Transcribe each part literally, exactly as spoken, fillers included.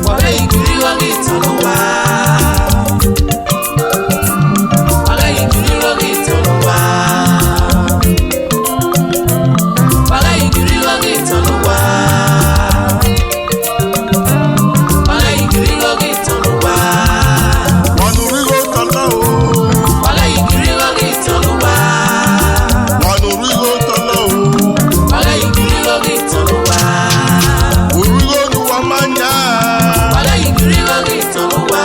Wa ghẹ ghi gie irẹn ghi tọn ne uwa. Wa ghẹ ghi gie irẹn ghi tọn ne uwa. Wa ghẹ ghi gie irẹn ghi tọn ne uwa. Wa ghẹ ghi gie irẹn ghi tọn ne uwa. Wa ne u rhirhi otọ lọ o. Wa ghẹ ghi gie irẹn ghi tọn ne uwa. Wa ne u rhirhi otọ lọ o. Wa ghẹ ghi gie irẹn ghi tọn ne uwa. U rhirhi ne uwa ma yan. Wa ghẹ ghi gie irẹn ghi tọn ne uwa.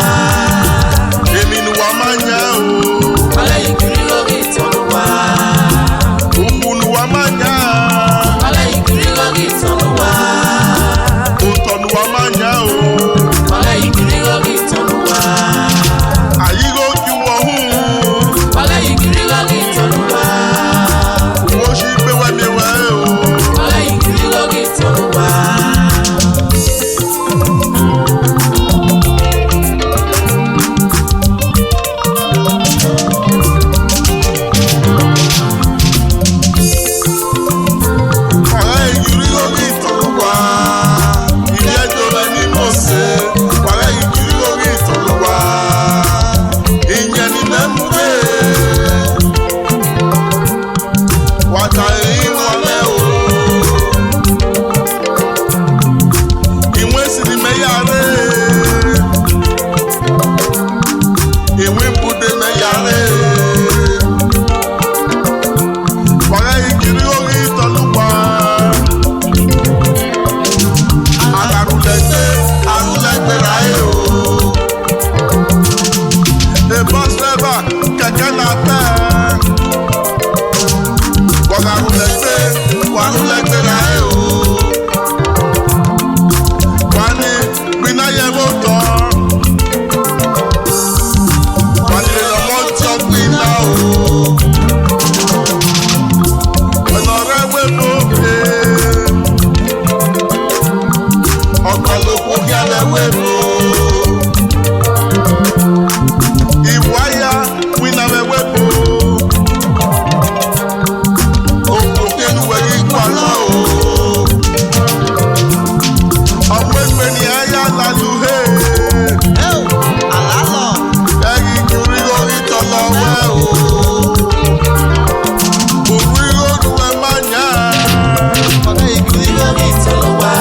Emwi ne uwa ma yan o. Wa ghẹ ghi gie irẹn ghi tọn ne uwa. Ukhu ne uwa ma yan. Wa ghẹ ghi gie irẹn ghi tọn ne uwa. Otọ ne uwa ma yan o. Wa ghẹ ghi gie irẹn ghi tọn ne uwa. A yi igho gie uwẹ uhunmwu. Wa ghẹ ghi gie irẹn ghi tọn ne uwa. Uwẹ osi gbe wẹ miẹn wẹ o. Wa ghẹ ghi gie irẹn ghi tọn ne uwa. Wa ghẹ ghi gie irẹn ghi tọn ne uwa. Ivbi Ẹdo mwẹ ne Mose, wa ghẹ ghi gie irẹn ghi tọn ne uwa. Iyẹn ne imẹ mu rre. Wa ta ẹre iwinna mwẹ o. Iwinna esi ne imẹ ya rre. Iwinna ibude mẹ ya rre. Wa ghẹ ghi gie irẹn ghi tọn ne uwa. A gha rhulẹ egbe, a rhulẹ egbe ra re o. Bus driver, kẹkẹ na pẹ. Wa gha rhulẹ egbe, wa rhulẹ egbe ra re o. Wa ni gbe ina ye ẹvbo otọ. Wa ni lele ọmọ otọ gbe ina o. Ọna rre ẹvbo ebo. Ọkpalokhuo khian vbe ẹvbo ebo. Iwa ya winna vbe ẹvbo ebo. Okhuo khian ne uwẹ ghi gualọ o. Ọ mu egbe ne iran ya lalo uhe. Eo, alalọ. Ẹ ghi gie urhigho ghi tọn ne uwẹ o. Urhigho ne uwẹ ma yan. Ọ ghẹ ghi gie urhigho ghi tọn ne uwa.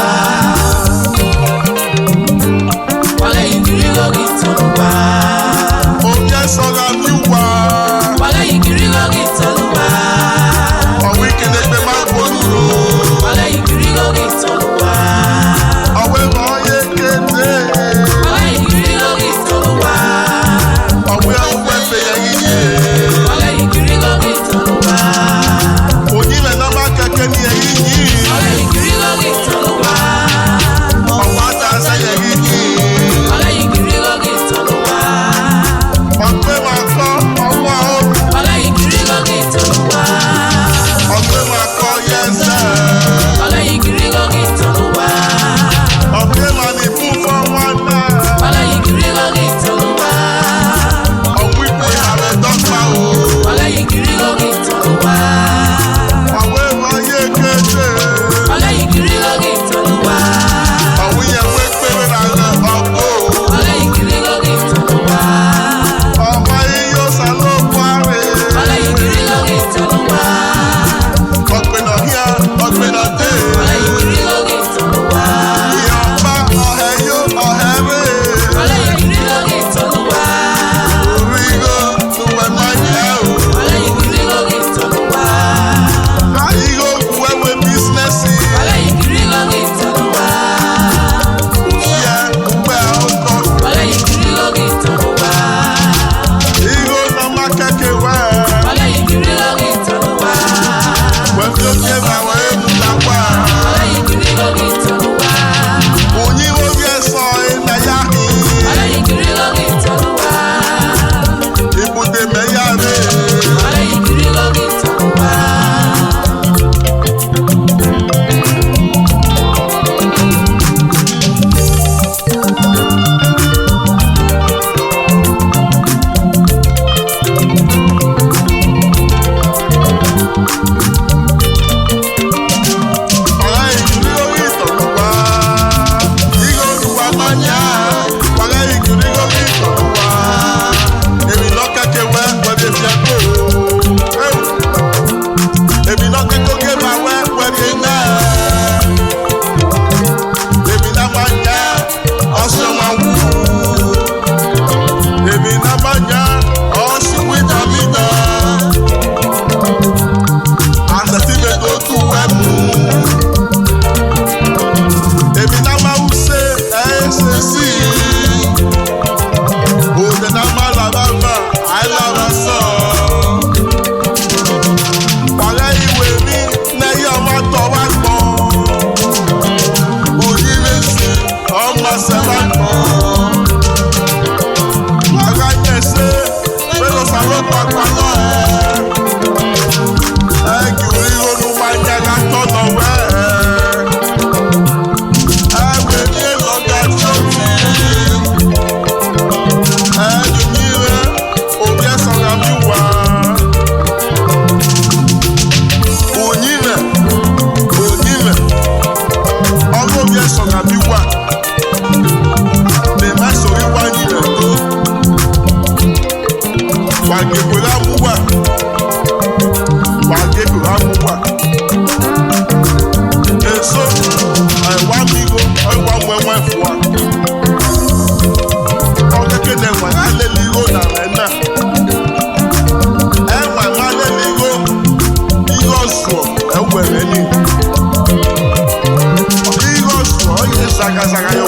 Asagha